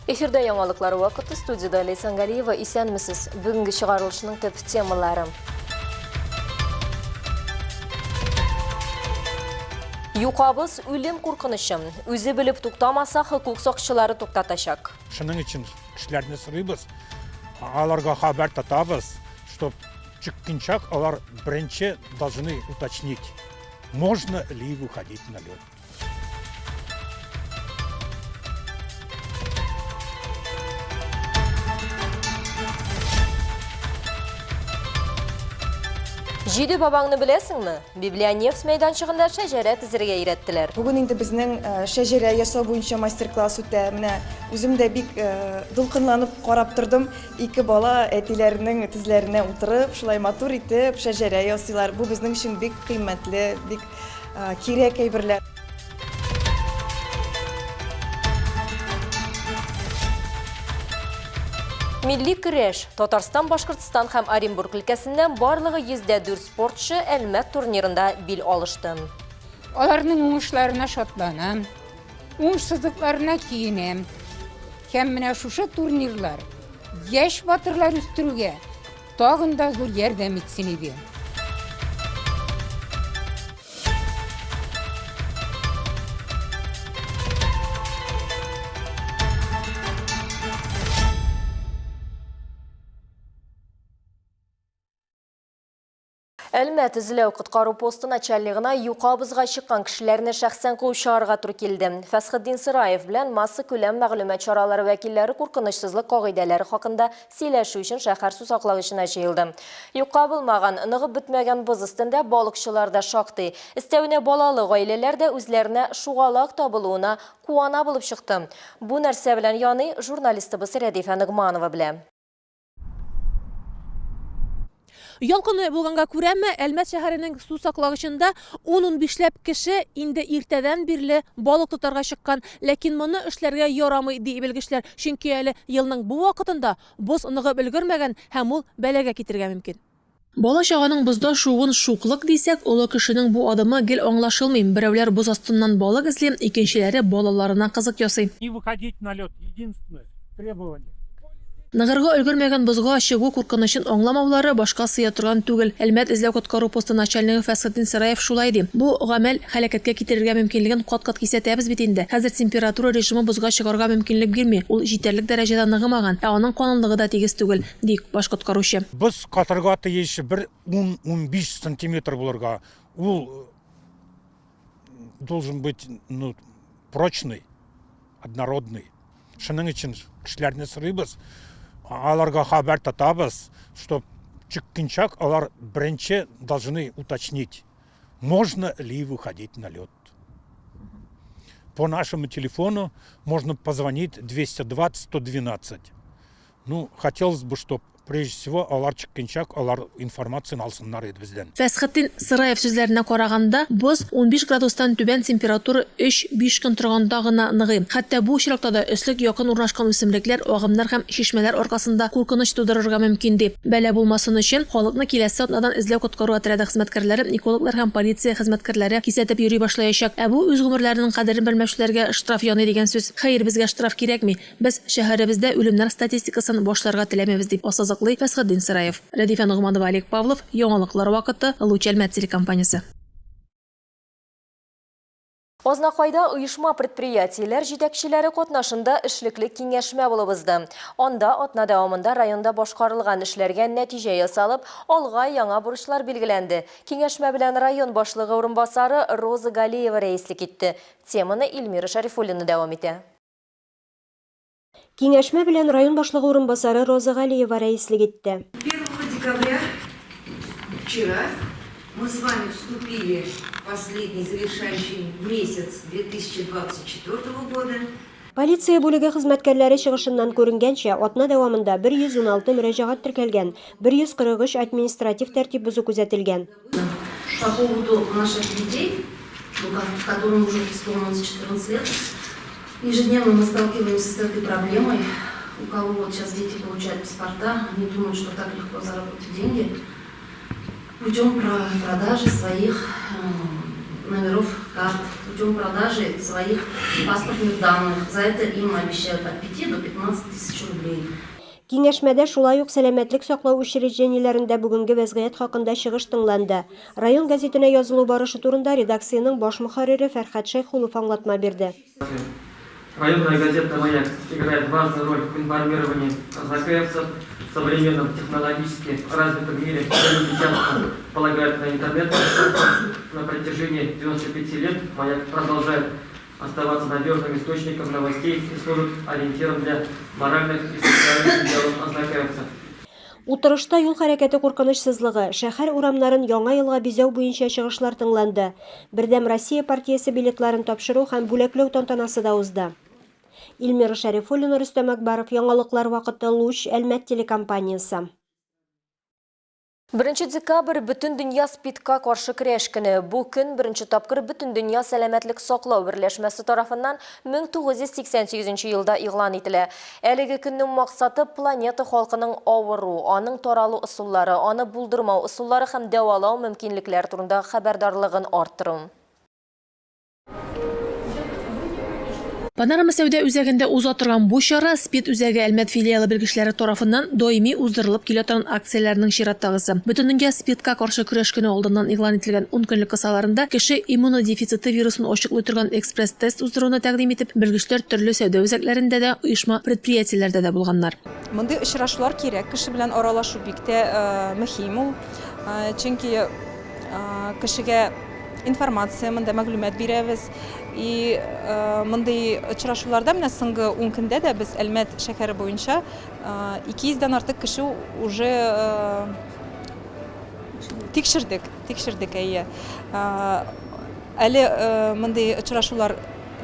Эфирда яңалыклар вакыты, студиядә Ләйсән Галиева. Исәнмесез. Бүгенге чыгарылышның төп темалары. Юкабыз үлем куркынычы. Үзе белеп туктамаса, хокук сакчылары туктатачак. Шуның өчен кешеләрне сорыйбыз, аларга хәбәр тотабыз, чтоб чыккынчак алар беренче должны уточнить, можно ли выходить на лед. Җиде бабаңны беләсеңме? Библионефть мәйданчыгында шәҗәрә төзергә өйрәттеләр. Бүген инде безнең шәҗәрә ясау буенча мастер-класс үтә. Менә үзем дә бик дулкынланып карап тордым. Ике бала әтиләренең тезләренә утырып, шулай матур итеп шәҗәрә ясыйлар. Бу безнең өчен бик кыйммәтле, бик кирәк әйберләр. Милли көрәш. Татарстан, Башкортстан һәм Оренбург өлкәсеннән барлыгы 104 спортчы Әлмәт турнирында бил алышты. Аларның уңышларына шатланам, уңышсызлыкларына көенәм. Һәм менә шушы турнирлар яшь батырлар үстерүгә тагын да зур ярдәм итсен иде. Әлмәт эзләү-коткару посты начальнигына юка бозга чыккан кешеләрне шәхсән куып чыгарырга туры килде. Фәсхетдин Сыраев белән массакүләм мәгълүмат чаралары вәкилләре куркынычсызлык кагыйдәләре хакында Сөйләшү өчен шәһәр сусаклагычына җыелды. Юкка булмаган, ныгып бетмәгән боз өстендә балыкчылар да шактый. Өстәвенә балалы гаиләләр дә үзләренә шугалак табылуына куана булып чыкты. Бу нәрсә белән яный, журналистыбыз Рәдифә Ногманова белә. Ял көне булганга күрәме, Әлмәт шәһәренең су саклагычында ун-унбишләп кеше инде иртәдән бирле балык тотарга чыккан. Ләкин моны эшләргә ярамый, ди белгечләр, чөнки әле елның бу вакытында боз ныгып өлгермәгән һәм ул бәлагә китерергә мөмкин. Бала-чаганың бозда шууын шуклык дисәк, олы кешенең бу адымы гел аңлашылмый. Берәүләр боз астыннан балык эзли, икенчеләре балаларына кызык ясый. Не выходить на лед, единственное требование. Ныгырга өлгермәгән бозга чыгу куркынычын аңламаулары башка сыя торган түгел. Әлмәт эзләү-коткару посты начальнигы Фәсхетдин Сыраев шулай ди. Бу гамәл һәлакәткә китерергә мөмкинлеген кат-кат кисәтәбез бит инде. Хәзер температура режимы бозга чыгарга мөмкинлек бирми, ул җитәрлек дәрәҗәдә ныгымаган, ә аның калынлыгы да тигез түгел, ди баш коткаручы. Боз катырга тиеш бер ун-унбиш сантиметр булырга. Ул должен быть, ну, прочный, однородный. Шуның өчен кешеләрне сорыйбыз, аларга хәбәр тотабыз, что чыккынчак алар беренче должны уточнить, можно ли выходить на лед. По нашему телефону можно позвонить 220 112. Ну, хотелось бы, чтоб прежде всего алар чыккынчак алар информацияне алсыннар иде бездән. Фәсхетдин Сыраев сүзләренә караганда, боз 15 градустан түбән температура өч-биш көн торганда гына ныгый. Хәтта бу очракта да өслек якын урнашкан үсемлекләр, агымнар һәм чишмәләр аркасында куркыныч тудырырга мөмкин, ди. Бәла булмасын өчен, халыкны киләсе атнадан эзләү-коткару отряды хезмәткәрләре, экологлар һәм полиция хезмәткәрләре кисәтеп йөри башлаячак. Ә бу үз гомерләренең кадерен белмәүчеләргә штраф яный дигән сүз. Хәер, безгә штраф кирәкми. Без шәһәребездә үлемнәр статистикасын башларга теләмибез, дип ассызыклый Фәсхетдин Сыраев. Рәдифә Ногманова, Олег Павлов, Яңалыклар вакыты, Луч Әлмәт телекомпаниясе. Азнакайда оешма-предприятиеләр җитәкчеләре катнашында эшлекле киңәшмә булып узды. Анда атна дәвамында районда башкарылган эшләргә нәтиҗә ясалып, алга яңа бурычлар билгеләнде. Киңәшмә белән район башлыгы урынбасары Роза Галиева рәислек итте. Теманы Эльмира Шәрифуллина дәвам итә. Киңәшмә белән район башлыгы урынбасары Роза Галиева рәислек итте. Первого декабря, вчера, мы с вами вступили в последний завершающий месяц 2024 года. Полиция бүлеге хезмәткәрләре чыгышыннан күренгәнчә, атна дәвамында 116 мөрәҗәгать теркәлгән, 143 административ тәртип бозу күзәтелгән. По поводу наших детей, которым уже исполнилось 14 лет, ежедневно мы сталкиваемся с этой проблемой. У кого вот сейчас дети получают паспорта, они думают, что так легко заработать деньги путем продажи своих номеров карт, путем продажи своих паспортных данных. За это им обещают от 5 до 15 тысяч рублей. Киңәшмәдә шулай ук сәламәтлек саклау учреждениеләрендә бүгенге вәзгыять хакында чыгыш тыңланды. Район гәзитенә язылу барышы турында редакциянең баш мөхәррире Фәрхәт Шәйхулов аңлатма бирде. Районная газета «Маяк» играет важную роль в информировании азнакаевцев в современном технологически развитом мире, где люди часто полагают на интернет. На протяжении 95 лет «Маяк» продолжает оставаться надежным источником новостей и служит ориентиром для моральных и социальных идеалов азнакаевцев. Утырышта юл хәрәкәте куркынычсызлыгы, шәһәр урамнарын Яңа елга бизәү буенча чыгышлар тыңланды. Бердәм Россия партиясе билетларын тапшыру һәм бүләкләү тантанасы да узды. Илмира Шәрифуллина, Рөстәм Әкбаров, Яңалыклар вакыты, Луч, Әлмәт телекомпаниясе. Беренче декабрь Бөтендөнья СПИДка каршы көрәш көне. Бу көн беренче тапкыр Бөтендөнья сәламәтлек саклау берләшмәсе тарафыннан 1988 елда игълан ителә. Әлеге көннең максаты планета халкының авыру, аның таралу ысуллары, аны булдырмау ысуллары һәм дәвалау мөмкинлекләре турында хәбәрдарлыгын арттыру. Панорама сәүдә үзәгендә уза торган бу чара СПИД үзәге Әлмәт филиалы белгечләре тарафыннан даими уздырылып килә торган акцияләрнең чираттагысы. Бөтендөнья СПИДка каршы көрәш көне алдыннан игълан ителгән ункөнлек кысаларында кеше иммунодефициты вирусын ачыклый торган экспресс-тест уздыруны тәкъдим итеп, белгечләр төрле сәүдә үзәкләрендә дә, оешма-предприятиеләрдә дә булганнар. Мондый очрашулар кирәк, кеше белән аралашу бик тә мөһим ул. Чөнки кешегә информация, монда мәгълүмат бирәбез. И мондый очрашуларда менә соңгы ун көндә дә без Әлмәт шәһәре буенча 200 дән артык кеше уже тикшердек, тикшердек, әйе. Әле мондый очрашулар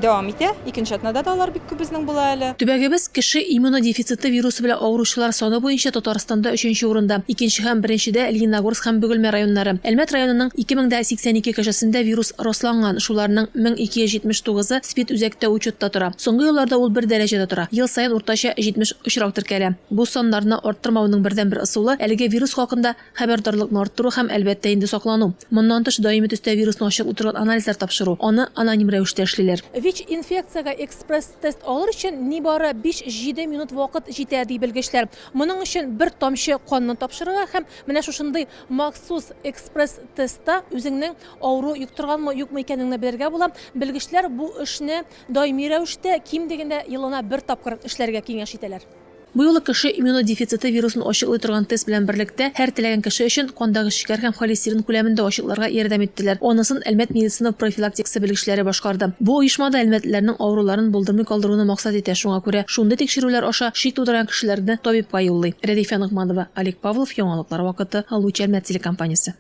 Дәвам итә. Икенче атнада да алар бик күп безнең була әле. Төбәгебез кеше иммунодефициты вирусы белән авыручылар саны буенча Татарстанда өченче урында. Икенче һәм беренчедә, Лениногорск һәм Бөгелмә районнары. Әлмәт районының 2082 кешесендә вирус расланган, шуларның 1279-ы СПИД-үзәктә учетта тора. Соңгы елларда ул бер дәрәҗәдә тора, ел саен уртача 70 очрак теркәлә. Бу саннарны арттырмауның бердәнбер ысулы, әлеге вирус хакында Хәбәрдарлыкны арттыру һәм, әлбәттә инде, саклану. Моннан тыш, даими төстә вирусны ачыклый торган анализлар тапшыру. Аны аноним рәвештә эшлиләр. ВИЧ-инфекциягә экспресс-тест алыр өчен нибары биш-җиде минут вакыт җитә, ди белгечләр. Моның өчен бер тамчы канны тапшырырга һәм менә шушындый махсус экспресс-тестта үзеңнең авыру йоктырганмы, юкмы икәнеңне белергә була. Белгечләр бу эшне даими рәвештә, ким дигәндә, елына бер тапкыр эшләргә киңәш итәләр. Бу юлы кеше иммунодефициты вирусын ачыклый торган тест белән берлектә, һәр теләгән кеше өчен кандагы шикәр һәм холестерин күләмен дә ачыкларга ярдәм иттеләр. Анысын Әлмәт медицина профилактикасы белгечләре башкарды. Бу оешма да әлмәтлеләрнең авыруларын булдырмый калдыруны максат итә, шуңа күрә шундый тикшерүләр аша шик тудырган кешеләрне табибка юллый. Рәдифә Ногманова, Олег Павлов, Яңалыклар вакыты, Луч Әлмәт телекомпаниясе.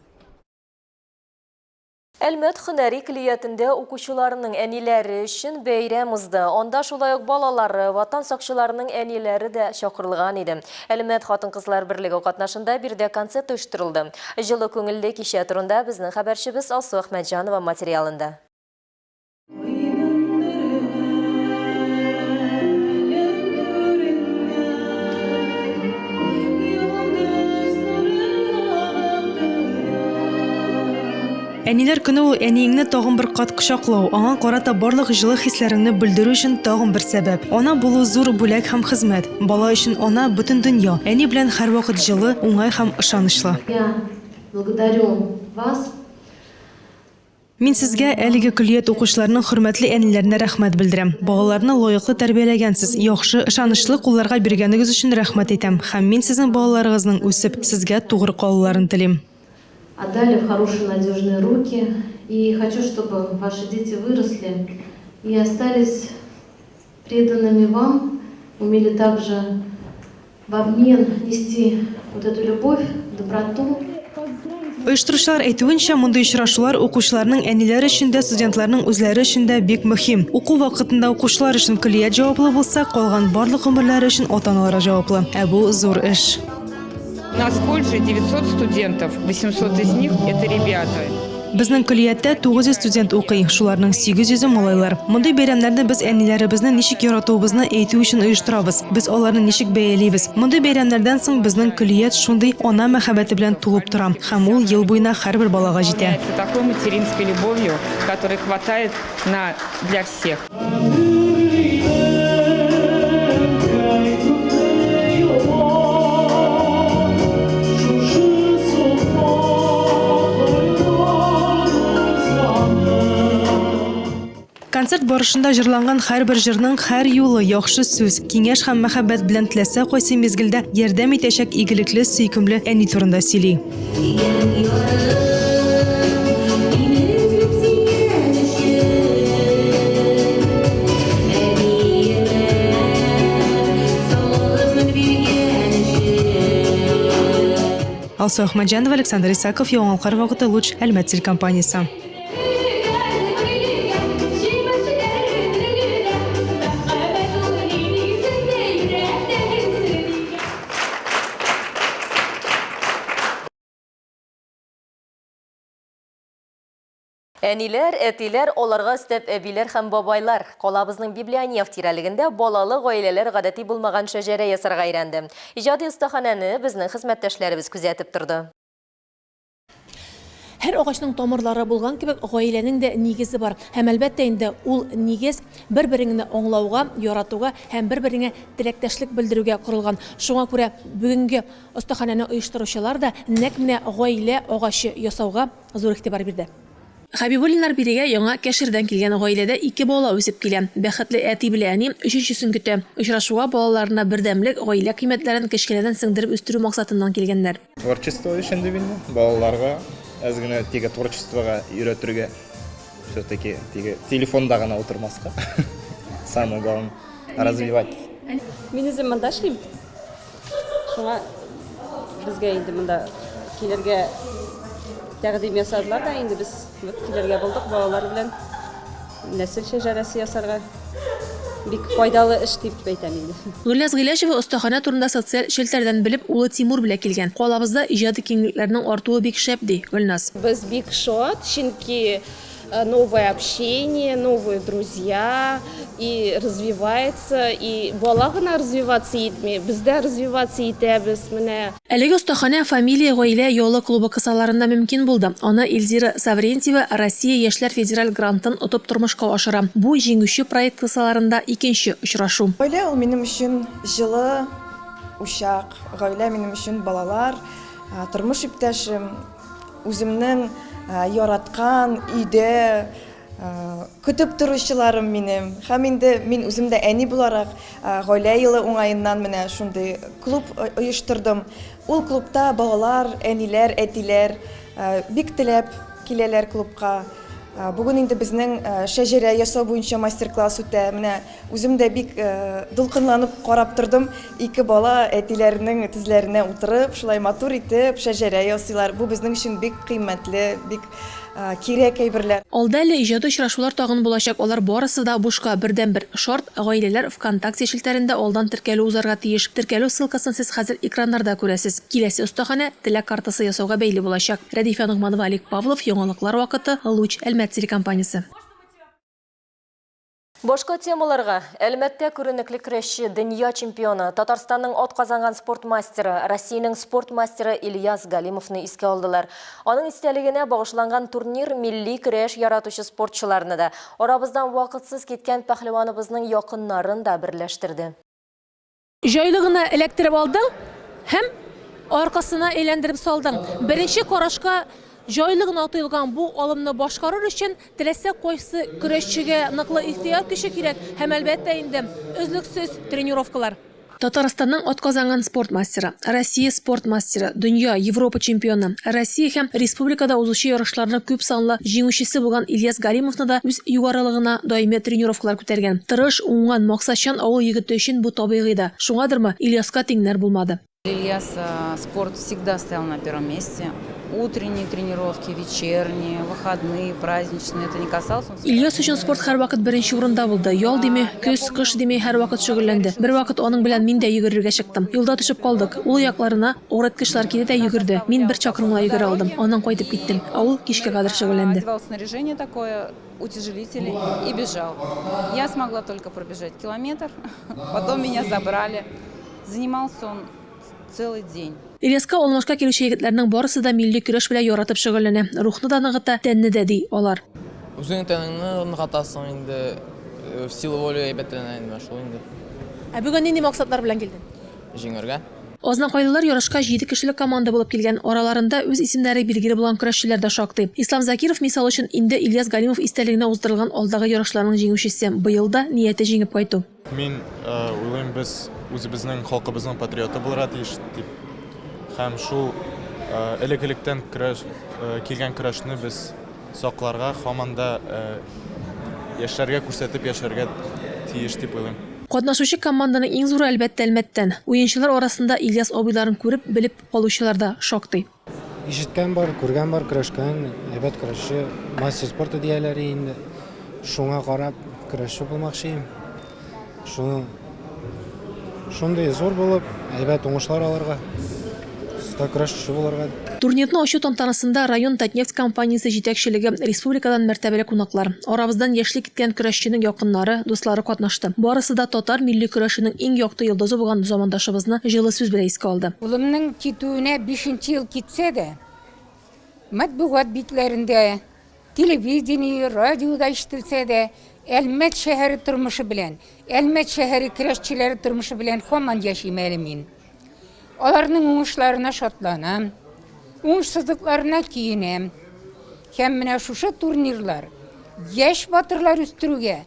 Әлмәт һөнәри көллиятендә укучыларның әниләре өчен бәйрәм узды. Анда шулай ук балалары, Ватан сакчыларының әниләре дә чакырылган иде. Әлмәт хатын-кызлар берлеге катнашында биредә концерт оештырылды. Җылы күңелле кичә турында безнең хәбәрчебез Алсу Әхмәтҗанова материалында. Әниләр көне ул әниеңне тагын бер кат кочаклау, аңа карата барлык җылы хисләреңне белдерү өчен тагын бер сәбәп. Ана булу зур бүләк һәм хезмәт. Бала өчен ана бөтен дөнья. Әни белән һәрвакыт җылы, уңай һәм ышанычлы. Я благодарю вас. Мин сезгә, әлеге көллият укучыларының хөрмәтле әниләренә рәхмәт белдерәм. Балаларны лаеклы тәрбияләгәнсез, яхшы, ышанычлы кулларга биргәнегез өчен рәхмәт әйтәм һәм мин сезнең балаларыгызның үсеп, сезгә тугры калуларын телим. Отдали в хорошие надежные руки и хочу, чтобы ваши дети выросли и остались преданными вам, умели также в обмен нести вот эту любовь, доброту. Оештыручылар әйтүенчә, мондый очрашулар укучыларның әниләре өчен дә, студентларның үзләре өчен дә бик мөһим. Уку вакытында укучылар өчен көллият җаваплы булса, калган барлык гомерләре өчен ата-аналар җаваплы. Ә бу зур эш. У нас в колледже 900 студентов, 800 из них это ребята. Безнең көллияттә 900 студент укый, шуларның 800-е малайлар. Мондый бәйрәмнәрне без әниләребезне ничек яратуыбызны әйтү өчен оештырабыз. Без аларны ничек бәялибез. Мондый бәйрәмнәрдән соң безнең көллият шундый ана мәхәббәте белән тулып тора. Һәм ул ел буена һәрбер балага җитә. Такой материнской любовью, которой хватает на для всех. Концерт барышында җырланган һәрбер җырның һәр юлы яхшы сүз, киңәш һәм мәхәббәт белән теләсә кайсы мизгелдә ярдәм итәчәк игелекле, сөйкемле әни турында сөйли. Алсу Әхмәтҗанова, Александр Исаков, Яңалкар вакыты, Луч, Әлмәт телекомпаниясе. Әниләр, әтиләр, аларга өстәп әбиләр һәм бабайлар. Калабызның Библионеф тирәлегендә балалы гаиләләр гадәти булмаган шәҗәрә ясарга өйрәнде. Иҗади остаханәне безнең хезмәттәшләребез күзәтеп торды. Һәр агачның тамырлары булган кебек, гаиләнең дә нигезе бар. Һәм, әлбәттә инде, ул нигез бер-береңне аңлауга, яратуга һәм бер-береңә теләктәшлек белдерүгә корылган. Шуңа күрә бүгенге остаханәне оештыручылар да нәкъ менә гаилә агачы ясауга зур игътибар бирде. Хәбибуллиннар бирегә Яңа Кәшердән килгән гаиләдә ике бала үсеп килә. Бәхетле әти белән әни өченчесен көтә. Очрашуга балаларына бердәмлек, гаилә кыйммәтләрен кечкенәдән сеңдереп үстерү максатыннан килгәннәр. Творчество өчен дип инде, балаларга әз генә теге творчествога өйрәтергә, все-таки теге телефонда гына утырмаска. Самое главное, развивать. Мин үзем монда эшлим. Шуңа безгә инде монда килергә тәкъдим ясадылар да, инде без вот килергә булдык балалар белән нәсел шәҗәрәсе ясарга. Бик файдалы эш дип әйтәм инде. Гөлназ Гыйләҗева остаханә турында социаль челтәрдән белеп, улы Тимур белән килгән. Калабызда иҗади киңлекләрнең артуы бик шәп, ди Гөлназ. Без бик шат, чөнки новое общение, новые друзья, и развивается, и бала гына развиваться итми, без дә развиваться итәбез, менә. Әлеге остаханә Фамилия гаилә ялы клубы кысаларында мөмкин булды. Аны Эльзира Саврентьева Россия яшьләр федераль грантын отып тормышка ашыра. Бу, җиңүче проект кысаларында икенче очрашу. Гаилә ул минем өчен җылы учак, гаилә минем өчен балалар, тормыш иптәшем, Үземнең яраткан өйдә көтеп торучыларым минем. Һәм инде мин үзем дә әни буларак, гаилә елы уңаеннан менә шундый клуб оештырдым. Ул клубта балалар, әниләр, әтиләр бик теләп киләләр клубка. Бүген инде безнең шәҗәрә ясау буенча мастер-класс үтә. Менә Үзем дә бик дулкынланып карап тордым. Ике бала әтиләренең тезләренә утырып, шулай матур итеп шәҗәрә ясыйлар. Бу безнең өчен бик кыйммәтле, бик кирәк әйберләр. Алда әле иҗади очрашулар тагын булачак, алар барысы да бушка. Бердәнбер шарт, гаиләләр ВКонтакте челтәрендә алдан теркәлү узарга тиеш. Теркәлү ссылкасын сез хәзер экраннарда күрәсез. Киләсе остаханә теләк картасы ясауга бәйле булачак. Рәдифә Ногманова, Олег Павлов, Яңалыклар вакыты, Луч, Әлмәт телекомпаниясе. Башка темаларга. Әлмәттә күренекле көрәшче, дөнья чемпионы, Татарстанның атказанган спорт мастеры, Россиянең спорт мастеры Ильяс Галимовны искә алдылар. Аның истәлегенә багышланган турнир милли көрәш яратучы спортчыларны да, арабыздан вакытсыз киткән пәһлеваныбызның якыннарын да берләштерде. Җайлы гына эләктереп алдың һәм аркасына әйләндереп салдың. Беренче карашка җайлы гына тоелган бу алымны башкарыр өчен теләсә кайсы көрәшчегә ныклы ихтыяр көче кирәк һәм, әлбәттә инде, өзлексез тренировкалар. Татарстанның атказанган спорт мастеры, Россия спорт мастеры, дөнья, Европа чемпионы, Россия һәм республикада узучы ярышларның күпсанлы җиңүчесе булган Ильяс Галимовны да үз югарылыгына даими тренировкалар күтәргән. Тырыш, уңган, максатчан авыл егете өчен бу табигый да. Шуңадырмы, Ильяска тиңнәр булмады. Для Ильяса спорт всегда стоял на первом месте. Утренние тренировки, вечерние, выходные, праздничные, это не касалось. Ильяс өчен спорт һәрвакыт беренче урында булды. Ял дими, көз, кыш дими, һәрвакыт шөгыльләнде. Бервакыт аның белән мин дә йөгерергә чыктым. Юлда төшеп калдык. Ул аякларына авырайткычлар киде дә йөгерде. Мин бер чакрым гына йөгерә алдым. Аннан кайтып киттем. Ә ул кичкә кадәр шөгыльләнде. Одевал снаряжение такое, утяжелители и бежал. Я смогла только пробежать километр, потом меня забрали. Занимался он целый день. Ильяска алмашка килүче егетләрнең барысы да милли көрәш белән яратып шөгыльләнә. Рухны да ныгыта, тәнне дә, ди алар. Үзеңнең тәнеңне ныгытасың инде, сила воли әйбәтләнә инде, менә шул инде. Ә бүген нинди максатлар белән килдең? Җиңәргә. Азнакайлылар ярышка җиде кешелек команда булып килгән. Араларында үз исемнәре билгеле булган көрәшчеләр дә шактый. Ислам Закиров, мисал өчен, инде Ильяс Галимов истәлегенә уздырылган алдагы ярышларның җиңүчесе. Быел да нияте җиңеп кайту. Мин уйлыйм, без үзебезнең халкыбызның патриоты булырга тиеш дип. Һәм шул элек-электән көрәш килгән көрәшне без сакларга, һаман да яшьләргә күрсәтеп яшәргә тиеш дип уйлыйм. Катнашучы команданың иң зуры, әлбәттә, Әлмәттән. Уенчылар арасында Ильяс абыйларын күреп, белеп калучылар да шактый. Ишеткән бар, күргән бар, көрәшкән, әйбәт көрәшче, мастер спорта дияләр инде. Шуңа карап көрәшче булмакчы идем. Шуның шундый зур булып, әйбәт уңышлар алырга, оста көрәшче булырга. Турнирны ачу тантанасында район Татнефть компаниясе җитәкчелеге, республикадан мәртәбәле кунаклар, арабыздан яшьли киткән көрәшченең якыннары, дуслары катнашты. Барысы да татар милли көрәшенең иң якты йолдызы булган замандашыбызны җылы сүз белән искә алды. Улымның китүенә бишенче ел китсә дә, матбугат битләрендә, телевидение, радиода ишетелсә дә, Әлмәт шәһәре тормышы белән, Әлмәт шәһәре көрәшчеләре тормышы белән һаман яшим әле мин. Аларның уңышларына шатланам, уңышсызлыкларына көенәм. Һәм менә шушы турнирлар яшь батырлар үстерүгә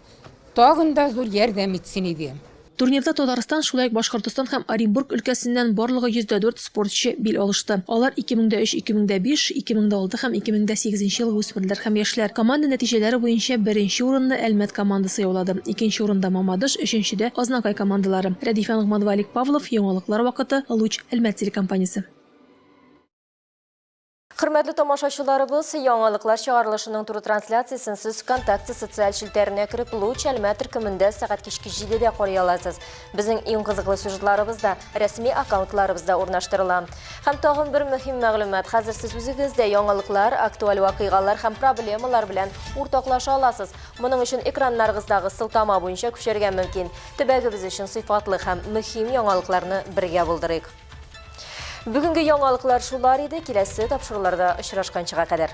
тагын да зур ярдәм итсен иде. Турнирда Татарстан, шулай ук Башкортостан һәм Оренбург өлкәсеннән барлыгы 104 спортчы бил алышты. Алар 2003, 2005, 2006 һәм 2008 нче елгы үсмерләр һәм яшьләр. Команда нәтиҗәләре буенча беренче урынны Әлмәт командасы яулады. Икенче урында, Мамадыш, өченчедә, Азнакай командалары. Рәдифә Ногманова, Олег Павлов, Яңалыклар вакыты, Луч, Әлмәт телекомпаниясе. Хөрмәтле тамашачыларыбыз, яңалыклар чыгарылышының туры трансляциясен сез ВКонтакте социаль челтәренә кереп, Луч Әлмәт төркемендә сәгать кичке 7-дә карый аласыз. Безнең иң кызыклы сюжетларыбыз да рәсми аккаунтларыбызда урнаштырыла. Һәм тагын бер мөһим мәгълүмат, хәзер сез үзегез дә яңалыклар, актуаль вакыйгалар һәм проблемалар белән уртаклаша аласыз. Моның өчен экраннарыгыздагы сылтама буенча күчәргә мөмкин. Төбәгебез өчен сыйфатлы һәм мөһим яңалыкларны бергә булдырыйк. Бүгенге яңалыклар шулар иде. Киләсе тапшыруларда очрашканчыга кадәр.